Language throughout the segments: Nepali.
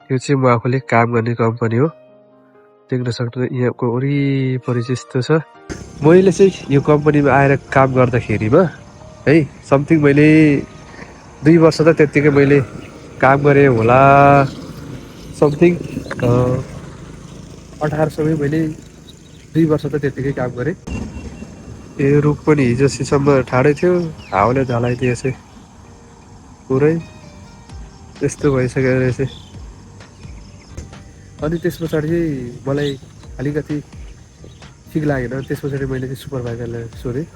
यो चाहिँ म आफूले काम गर्ने कम्पनी हो। देख्न सक्नुहुन्छ यहाँको वरिपरि चाहिँ यस्तो छ। मैले चाहिँ यो कम्पनीमा आएर काम गर्दाखेरिमा है समथिङ मैले 2 वर्ष त त्यत्तिकै मैले काम गरेँ होला। समथिङ 1800मै मैले 2 वर्ष त त्यत्तिकै काम गरेँ। यो रुख पनि हिजोसम्म ठाडै थियो, हावाले झलाइदिएछ पुरै यस्तो भइसक्यो रहेछ। अनि त्यस पछाडि चाहिँ मलाई अलिकति ठिक लागेन। त्यस पछाडि मैले चाहिँ सुपरभाइजरलाई सोधेँ,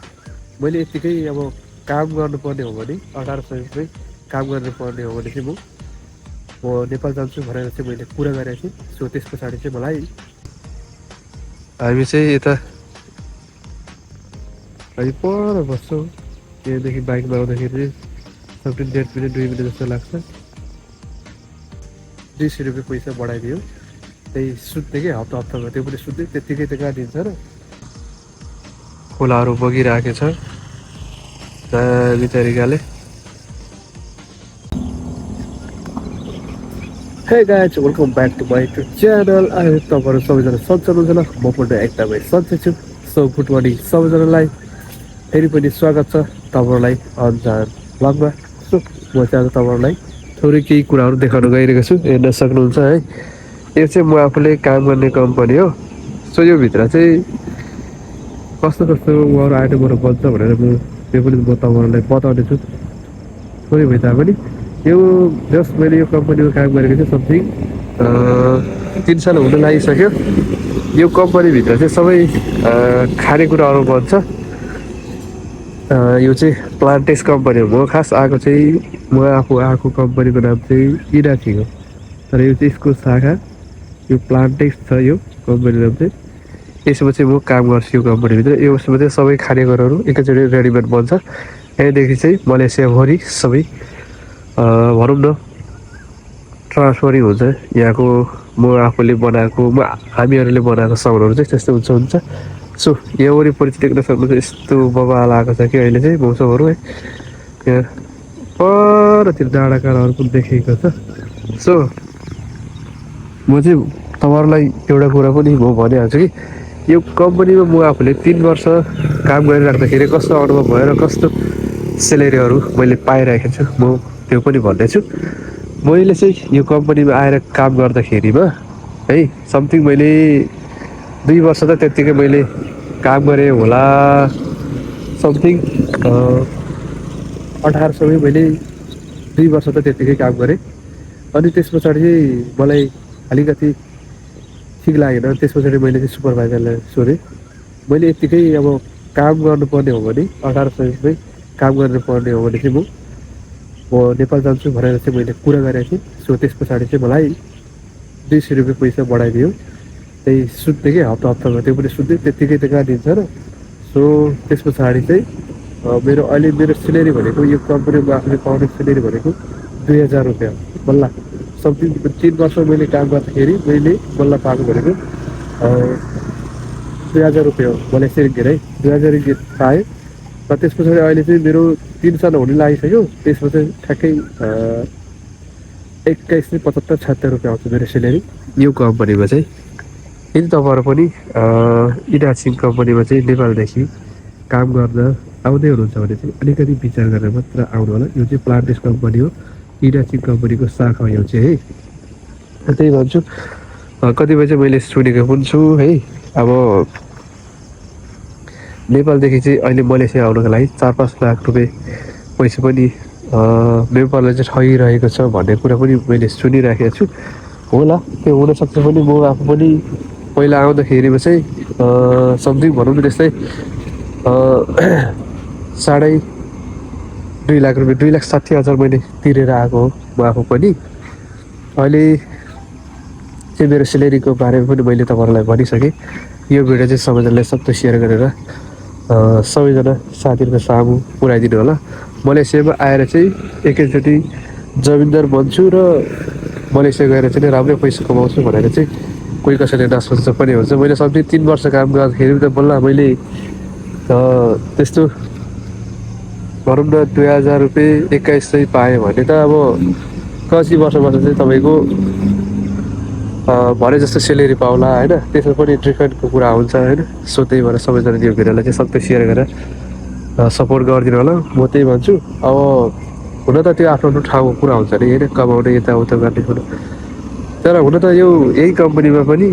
मैले यत्तिकै अब काम गर्नुपर्ने हो भने 1800मै काम गर्नुपर्ने हो भने चाहिँ म नेपाल जान्छु भनेर चाहिँ मैले कुरा गरेको थिएँ। सो त्यस पछाडि चाहिँ मलाई हामी चाहिँ यता हामी पर बस्छौँ। यहाँदेखि बाइकमा आउँदाखेरि चाहिँ समथिङ 1.5 मिनट 2 मिनट जस्तो लाग्छ। 200 रुपियाँ पैसा बढाइदियो। त्यही सुत्ने कि हप्तामा त्यो पनि सुत्ने त्यत्तिकै त कहाँ दिन्छ र। खोलाहरू बगिरहेको छ दामी तरिकाले। Hey guys, welcome back to my YouTube channel. अहिले तपाईँहरू सबैजना सन्चै हुनुहुन्छ होला। म पनि एकदमै सन्चै छु। सो गुड मर्निङ सबैजनालाई, फेरि पनि स्वागत छ तपाईँहरूलाई अन्जान ब्लगमा। सो म चाहिँ आज तपाईँहरूलाई थोरै केही कुराहरू देखाउन गइरहेको छु, हेर्न सक्नुहुन्छ है। यो चाहिँ म आफूले काम गर्ने कम्पनी हो। सो यो भित्र चाहिँ कस्तो कस्तो उहाँहरू आइटमहरू बन्छ भनेर त्यो पनि म तपाईँहरूलाई बताउने छु थोरै भए तापनि। यो जस्ट मैले यो कम्पनीमा काम गरेको चाहिँ समथिङ 3 साल हुन लागिसक्यो। यो कम्पनीभित्र चाहिँ सबै खानेकुराहरू बन्छ। यो चाहिँ प्लान्टेस कम्पनी हो। म खास आएको चाहिँ म आफू आएको कम्पनीको नाम चाहिँ इनाची हो, तर यो चाहिँ यसको शाखा यो प्लान्टेस छ। यो कम्पनी नाम चाहिँ यसमा चाहिँ म काम गर्छु यो कम्पनीभित्र। यसमा चाहिँ सबै खानेकुराहरू एकैचोटि रेडिमेड बन्छ। यहाँदेखि चाहिँ मलेसियाभरि सबै भनौँ न ट्रान्सफरै हुन्छ। यहाँको म आफूले बनाएको हामीहरूले बनाएको सामानहरू चाहिँ त्यस्तो हुन्छ। सो यहाँ वरिपरि चाहिँ देख्न सक्नुहुन्छ यस्तो बबाल आएको छ कि अहिले चाहिँ मौसमहरू है। यहाँ परतिर डाँडा काँडाहरू पनि देखिएको छ। सो म चाहिँ तपाईँहरूलाई एउटा कुरा पनि म भनिहाल्छु कि यो कम्पनीमा म आफूले 3 वर्ष काम गरिराख्दाखेरि कस्तो अनुभव भयो र कस्तो सेलेरीहरू मैले पाइरहेको छु म त्यो पनि भन्दैछु। मैले चाहिँ यो कम्पनीमा आएर काम गर्दाखेरिमा है समथिङ मैले 2 वर्ष त त्यत्तिकै मैले काम गरेँ होला। समथिङ 1800मै मैले 2 वर्ष त त्यत्तिकै काम गरेँ। अनि त्यस पछाडि चाहिँ मलाई अलिकति ठिक लागेन। त्यस पछाडि मैले चाहिँ सुपरभाइजरलाई सोधेँ, मैले यत्तिकै अब काम गर्नुपर्ने हो भने 1800मै काम गर्नुपर्ने हो भने चाहिँ म नेपाल जान्छु भनेर चाहिँ मैले कुरा गरेको थिएँ। सो त्यस पछाडि चाहिँ मलाई 200 रुपियाँ पैसा बढाइदियो। त्यही सुत्ने कि हप्तामा त्यो पनि सुत्ने त्यत्तिकै त कहाँ दिन्छ र। सो त्यस पछाडि चाहिँ मेरो अहिले मेरो सेलेरी भनेको यो कम्पनीमा आफूले पाउने सेलेरी भनेको 2000 रुपियाँ बल्ल। समथिङ 3 वर्ष मैले काम गर्दाखेरि मैले बल्ल पाएको भनेको 2000 रुपियाँ हो। मलाई सेरिङ्गेट है 2000 रिङ्गेट पाएँ। र त्यस पछाडि अहिले चाहिँ मेरो 3 साल हुने लागिसक्यो। त्यसपछि ठ्याक्कै 21,75-76 रुपियाँ आउँछ मेरो सेलेरी यो कम्पनीमा चाहिँ। यदि तपाईँहरू पनि इनाचिङ कम्पनीमा चाहिँ नेपालदेखि काम गर्न आउँदै हुनुहुन्छ भने चाहिँ अलिकति विचार गरेर मात्र आउनु होला। यो चाहिँ प्लान्टेस कम्पनी हो, इनाचिङ कम्पनीको शाखा यो चाहिँ है। त्यही भन्छु, कतिपय चाहिँ मैले सुनेको पनि छु है। अब नेपालदेखि चाहिँ अहिले मलेसिया आउनको लागि 4-5 लाख रुपियाँ पैसा पनि नेपाललाई चाहिँ ठगिरहेको छ भन्ने कुरा पनि मैले सुनिराखेको छु। होला त्यो हुनसक्छ पनि। म आफू पनि पहिला आउँदाखेरिमा चाहिँ समथिङ भनौँ न त्यस्तै 2.5 लाख रुपियाँ 2,60,000 मैले तिरेर आएको हो म आफू पनि। अहिले चाहिँ मेरो सेलेरीको बारेमा पनि मैले तपाईँहरूलाई भनिसकेँ। यो भिडियो चाहिँ सबैजनालाई सबै सेयर गरेर सबैजना साथीहरूको सामु पुऱ्याइदिनु होला। मलेसियामा आएर चाहिँ एकैचोटि जमिनदार बन्छु र मलेसिया गएर चाहिँ राम्रै पैसा कमाउँछु भनेर चाहिँ कोही कसैले नसोच्छ पनि हुन्छ। मैले समथिङ 3 वर्ष काम गर्दाखेरि त बल्ल मैले त्यस्तो भनौँ न 2000 रुपियाँ 2100 पाएँ भने त अब 80 वर्षबाट चाहिँ तपाईँको भने जस्तो सेलेरी पाउला होइन, त्यसमा पनि डिफरेन्टको कुरा हुन्छ होइन। सो त्यही भएर सबैजना यो भिडियोलाई चाहिँ सक्दो सेयर गरेर सपोर्ट गरिदिनु होला, म त्यही भन्छु। अब हुन त त्यो आफ्नो आफ्नो ठाउँको कुरा हुन्छ नि होइन, कमाउने यताउता गर्ने कुरा। तर हुन त यो यही कम्पनीमा पनि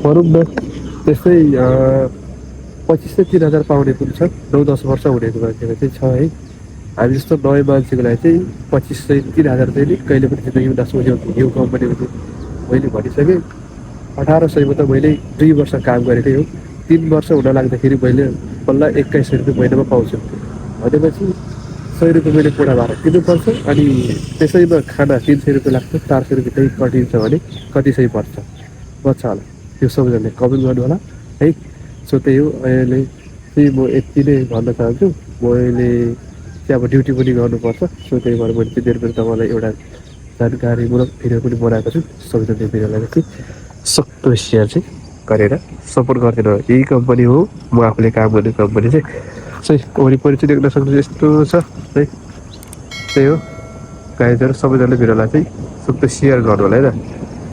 भनौँ न त्यस्तै 25,000-3,000 पाउने पनि छ, 9-10 वर्ष हुनेको मान्छेको चाहिँ छ है। हामी जस्तो नयाँ मान्छेको लागि चाहिँ 25,000-3,000 चाहिँ नि कहिले पनि जिन्दगीमा नसोच्यो। यो कम्पनीमा चाहिँ मैले भनिसकेँ। 1800 त मैले 2 वर्ष काम गरेकै हो। 3 वर्ष हुन लाग्दाखेरि मैले बल्ल 21 रुपियाँ महिनामा पाउँछु भनेपछि 100 रुपियाँ मैले पुरा भाडा तिर्नुपर्छ। अनि त्यसैमा खाना 300 रुपियाँ लाग्छ, 400 रुपियाँ त्यही कटिन्छ भने कति सय पर्छ बच्छ होला। त्यो सबैजनाले कमेन्ट गर्नु होला है। सो त्यही हो, अहिले चाहिँ म यति नै भन्न चाहन्छु। मैले चाहिँ अब ड्युटी पनि गर्नुपर्छ। सो त्यही भएर मैले चाहिँ धेरै तपाईँलाई एउटा जानकारीमूलक भिडियो पनि बनाएको छु। सबैजना त्यो भिडियोलाई चाहिँ सक्दो सेयर चाहिँ गरेर सपोर्ट गरिदिनु। यही कम्पनी हो म आफूले काम गर्ने कम्पनी चाहिँ वरिपरि चाहिँ देख्न सक्नुहुन्छ यस्तो छ है। त्यही हो गाइजहरू, सबैजनाले भिडियोलाई चाहिँ सक्दो सेयर गर्नु होला है त।